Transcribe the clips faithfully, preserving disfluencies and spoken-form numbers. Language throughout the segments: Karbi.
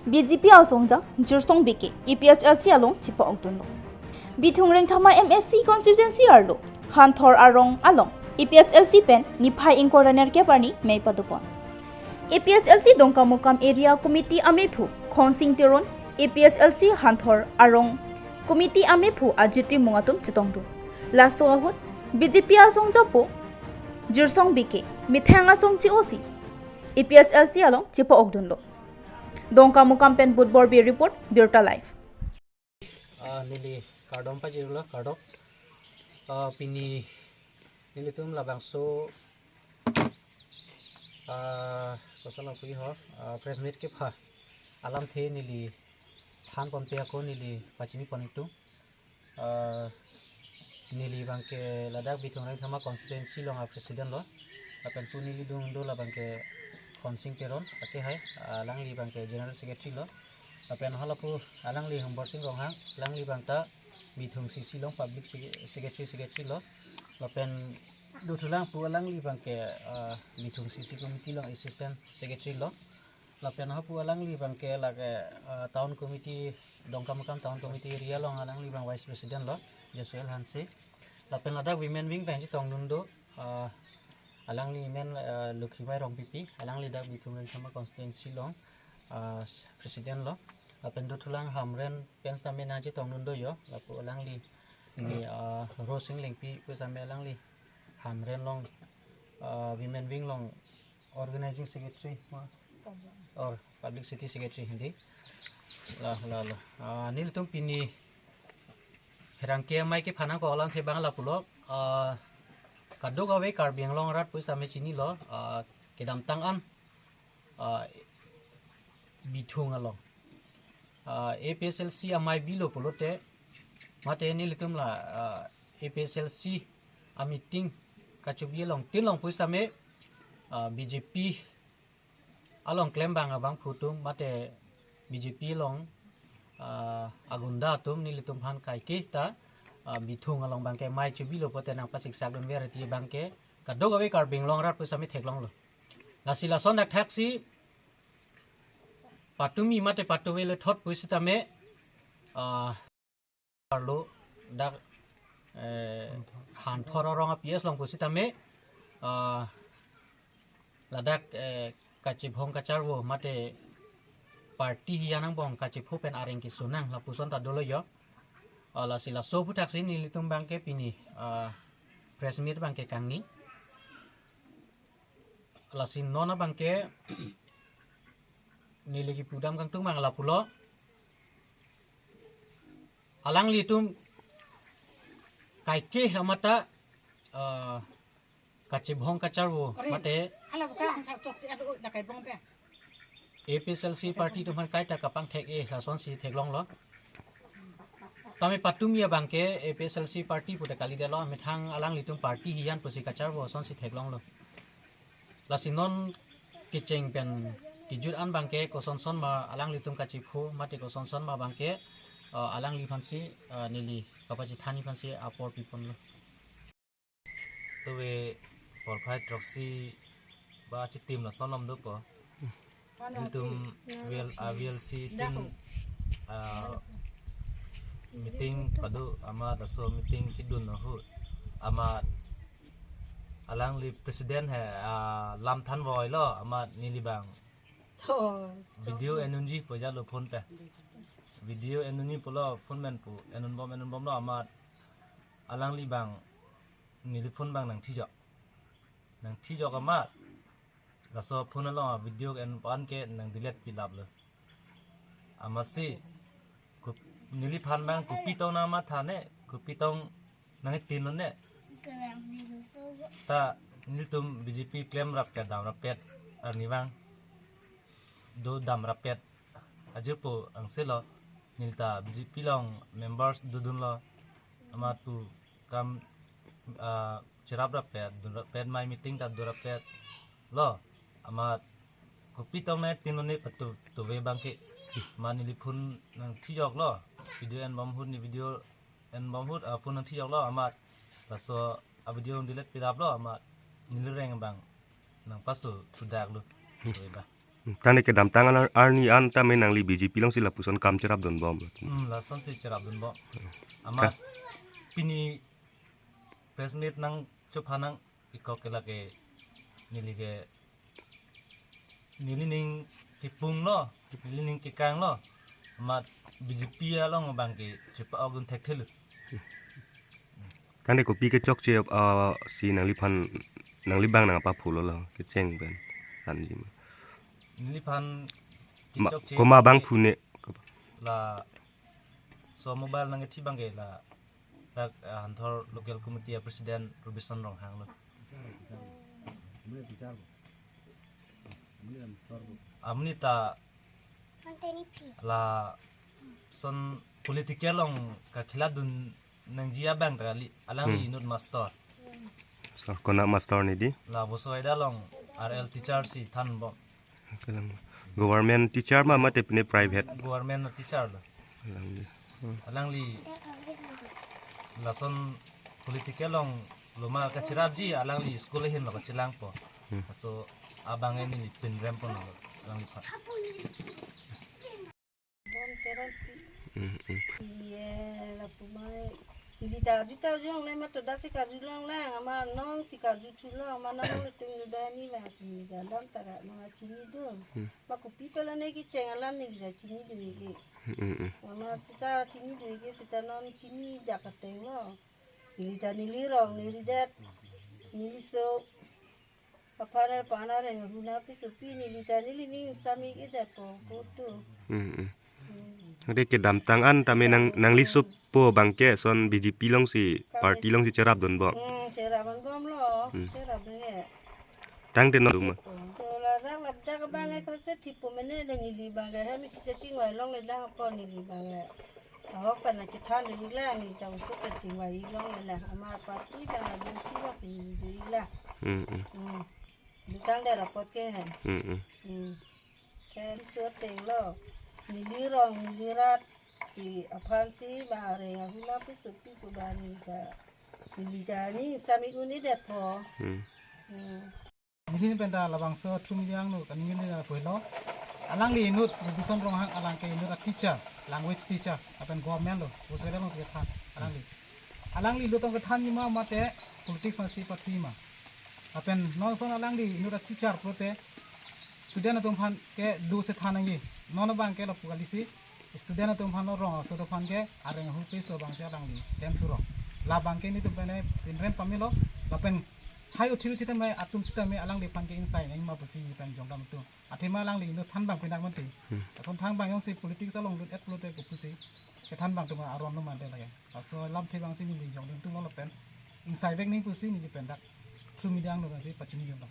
B J P asongja Jirsong Bey ke A P H L C along chipa-okdunlo. Bithung Rengthama M A C constituency arlo Hanthor arong along A P H L C pen niphai ingkoi ra nerkep arni mei padopon. A P H L C Dongkamukam Area Committee amephu Khonsing Teron, A P H L C Hanthor arong Committee amephu Ajit Timung atum chetongdun. Laso ahut B J P asongjapo Jirsong Bey ke methang asong chi-osi A P H L C along chipa-okdunlo. Dongkamukam pen Budbor Bey report, Birta Live. Ah, neli kardom pajirlo, kardom. Ah, pini nelitum labangso, ah, koson aphi ho, ah, press meet kepha alamthe neli thanponpe ako neli pachini pon itum. Ah, neli abangke ladak Bithung Rengthama constituency along a-president lo. Lapen pu neli dungdun labangke Khonsing Teron, ake hai, alangli abangke general secretary lo. Lapen halapu alangli Humborsing Ronghang, alangli abangta Bithung C C along public se-, secretary, secretary lo. Lapen dothulang pu alangli abangke, ah, Bithung C C committee along assistant secretary lo. Lapen hapu alangli abangke lake, ah, town committee, Dongkamukam town committee area along alangli abang vice president lo, Josuel Hanse. Lapen ladak women wing pen chetongdun do, ah, alangli men, ah, Lokhibai Rongpipi, alangli dak Bithung Rengthama constituency along, ah, president lo. Lapen dothulang Hamren pen sitame nangchetongdun do yo, lapu alangli ni, ah, Rosing Lengpi pu sitame alangli Hamren along, ah, women wing along organizing secretary ma, or publicity secretary hindi. La, la, la. Ah, nelitum pini pherangke amei kepha nangkok alamthe abang lapulo. Ah, kadokave Karbi Anglong arat pu sitame chinilo. Ah, kedamtang an, ah, Bithung along, ah, A P H L C amei bilo pulote, mate nelitum la, ah, A P H L C a-meeting kachobi along tin along pu sitame, ah, B J P along klembang abangphu atum mate B J P along, ah, agunda atum nelitum aphan kaike ta, ah, Bithung along abangke mei chobilo pulote nangpasiksakdunver ti abangke kadokave Karbi Anglong arat pu sitame theklonglo. Lasi lason dak thaksi patumi mate patuve le thot pu sitame, ah, arlo dak, eh, Hanthor arong a-P S along pu sitame, ah, ladak, eh, kachebhong kacharvo mate party hiyan angbong kachepho pen areng kesung nang lapuson ta dolo yo. Ah, lasi laso aphuthaksi nelitum abangke pini, ah, press meet abangke kangni. Lasi non abangke neli kipudam kangtung abang lapulo. Alanglitum kaike amat ta, eh, kachebhong kacharvo, ore, mate hala buka ang thar tok ti adu da kai bong pe. A P H L C party atum aphan kaita kapangthek-e lasonsi theklonglo. Tame patumi abangke A P H L C party pute kalidetlo, methang alanglitum party hiyan pusi kacharvo asonsi theklonglo. Lasi non kecheng pen kejut an abangke kosonson ma alanglitum kachepho mate kosonson ma abangke, eh, alangliphansi, eh, neli kapachethanji aphansi apor piponlo. Tuve porphai throksi ba chitim lason lom dopo. Nelitum V L, ah, V L C tin, ah, meeting pado amat laso meeting kedun ahut amat alangli president he, ah, lam thanvoilo amat neli abang. Tho. Video enunji pu jalo phone pe. Video enunji pulo phone pen pu enunbom enunbomlo amat alangli abang neli phone abang nangthijok. Nangthijok amat laso phone along a-video en pan ke nang delete pilaplo. Amatsi kup-, neliphan abang kopi tong nangmatha ne, kopi tong nangtinlo ne. Ta nelitum B J P klemrap ke damrappet arnivang. Do damrappet ajirpo angselo, nelita B J P along members dodunlo, amat pu kam, ah, cheraprappet, dunrappet, mei meeting ta dorappetlo, amat kopi tong nangtinlo ne patu tuve abangke, amat neli phone nangthijoklo, video enbom ahut ne video enbom ahut, ah, phone nangthijoklo, amat laso a-video delete pilaplo, amat neli reng abang nangpaso thudaklo, tuve abang. Tangte kedamtang an arni an tame nangli B J P alongsi lapuson kam cherapdunbom. Hmm, lasonsi cherapdunbom. Amat pini press meet nangchopha nang-ikkok ke lake neli ke nelining kipunglo, nelining kekanglo. Amat B J P along abangke chepa-okdun thekthelo. Tangte kopi kechokche, ah, si nangliphan, nanglibang nangpaphulo lo kecheng pen anji ma? Neliphan Ma, kechokche komat abang ke phone? Laso mobile nangkethi abangke la, la, ah, Hanthor Local Committee a President Robison Ronghang lo. Amonit ta lason political along kakheladun nangji abang ta kali, alangli Hmm. inut master. So, konat master ni di? La Bosoida along R L teacher si thanbom. Kalang government teacher ma mate pine private? Government teacher lo. Kalang di. Hmm. Alangli lason political along loma kacherapji, alangli school ahin lo kachelangpo. Hmm. So abang ini pinrempon lo alangliphan. Bon Teron pi. Hmm, hmm. Iye lapu mai. Ili ta arju ta arjulongle, ma toda si karjulongle, ama nong si karjuthulo, ama nong le tung dudani la si jadam tara nong achinidun. Hmm. Ma kopi pelane kecheng alam ne kechinidun ke. Hmm, hmm. Ama seta chinidun ke seta non chinijak atenglo. Ili ta neli rong neli det. Neli so. Aphan arphan areng ahuna pisopi neli ta nelining sami ke det po kotu. Hmm, hmm. Hmm. Tangte kedamtang an tame nang, nangli sopo abangke son B J P alongsi, party alongsi cherapdunbom? Hmm, cherapdunbomlo, Hmm. cherapdunbom. Tangte non ma? To la rak lapjak abangke krekre thipo mene de neli abangke hem isi chingvai longle dang apot neli abangke. Ahok pen nangchethandun lang, neli ta usuk pen chingvai longle lang. Ama party abang abang si lo si neli dun lang. Hmm, hmm. Hmm. Dutang der apot ke hen. Hmm, hmm. Hmm. Ke so atenglo. Neli rong, neli rat, si aphan si ba areng ahuna pisopi ko ba neli ta. Neli ta ning sami un-e det po. Hmm. Hmm. Neli pen ta labangso atum yang no kaningin na pulo. Alangli inut Robison Ronghang alangke inut a teacher, language teacher, lapen government lo, Bosoida alongsi kethan, alangli. Alangli lut tong kethanji ma mate politics masi party ma? Lapen non son alangli inut a teacher pulote student atum aphan ke do si than nangji. Non abangke lapu kali si student atum aphan lo rong aso atum aphan ke areng ahu peso abangsi alangli dem thuro. La abangke nelitum pen pinrem pamelo, lapen hai uthi uthi tame atum sitame alangliphan ke ingsai nangma pusi neli pen jongdam atum. Athema alangli inut thanbang pinak mante. Hmm. Athon thanbang jongsi politics along lut-et pulote kopusi kethanbang atum aron lo mante lake. Laso lamthe abangsi neli jongdam atum lo lapen ingsai vek nangji pusi neli pen dak through media angno abangsi pachini jongdam.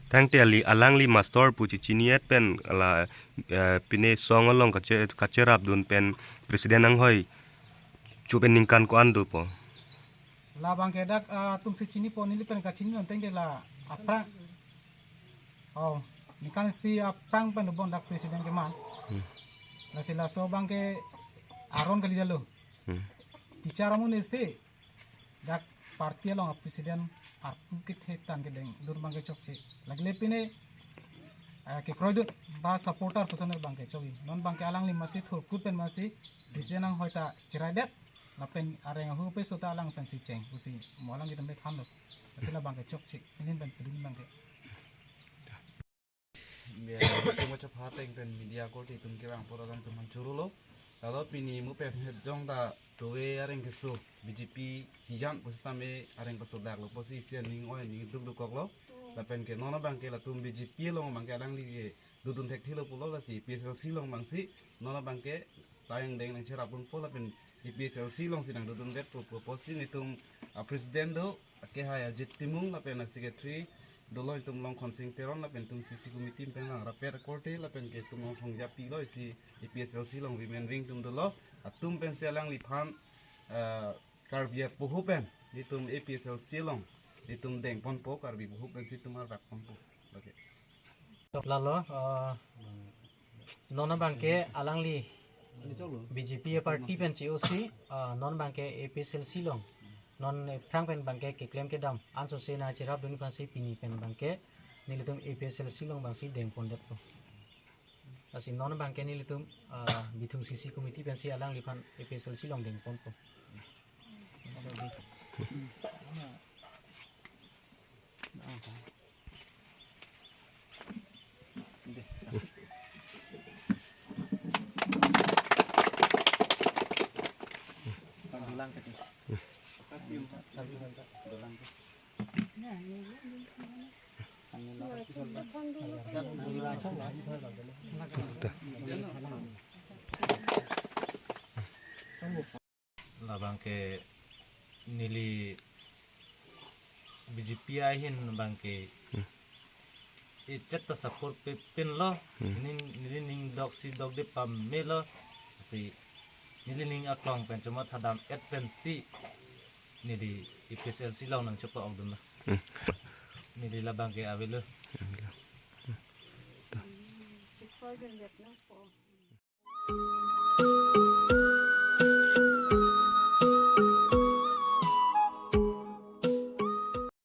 Tangte ali alangli master pu chechini-et pen la, eh, pine song along kache-, kacherapdun pen president anghoi chu pen ningkan ko-an dopo? La abangke dak, ah, atum si chinipo, neli pen kachini non tangte la aphrang. Oh, ningkan isi aphrang pen dobom dak president keman. Hmm. Lasi laso abangke aron kali detlo. Hmm. Teacher amonit si dak party along a president arpu kethe tang kedengdun abangke chokche. Lake le pine, eh, kekroidun ba supporter personal abangke chokche. Non abangke alangli masi thurkut pen masi president anghoi ta cheraidet. Lapen areng ahu peso ta alang pensi cheng pusi mo alangli tame thanlo. Lasi la abangke chokche. Inin pen pidun abangke. Media, media chapha ateng pen media korte atum kevang apor alanglitum aphan chorolo. Lalo pini mo pen het jong ta tove areng keso B J P hijan pusitame areng keso daklo pusi isi aning oi aning dukduk koklo. Lapen ke non abangke latum B J P along abangke alangli ke dodun thekthelo pulo, lasi A P H L C along abangsi non abangke sayang deng nangcherapdunpo lapen A P H L C alongsi nangdodundet pu pu pusi nelitum a president do, akehai Ajit Timung lapen a secretary dolo, itum Longkhonsing Teron lapen itum C C committee pen rangrap-et akorte lapen ke itum Longkhong Japi lo isi A P H L C along women wing atum dolo, atum pensi alangliphan, eh, Karbi apoho pen itum A P H L C along itum dengponpo, Karbi apoho pensi itum arvakponpo. Okay. Lalo, eh, non abangke alangli B J P party pen che-osi, ah, non abangke A P H L C along, non aphrang pen abangke keklem kedam ansose nangcherapdun aphansi pini pen abangke nelitum A P H L C along abangsi dengpondetpo. Lasi non abangke nelitum, ah, Bithung C C committee pensi alangliphan A P H L C along dengponpo. Labangke neli B J P ahin abangke Hmm. ichet ta support pe pinlo. Hmm. Neli, nelining doksi dokde pamelo. Si nelining aklong pen chomot hadam et pensi neli A P H L C along nangchepa-okdunlo. Hmm. Neli labangke avelo.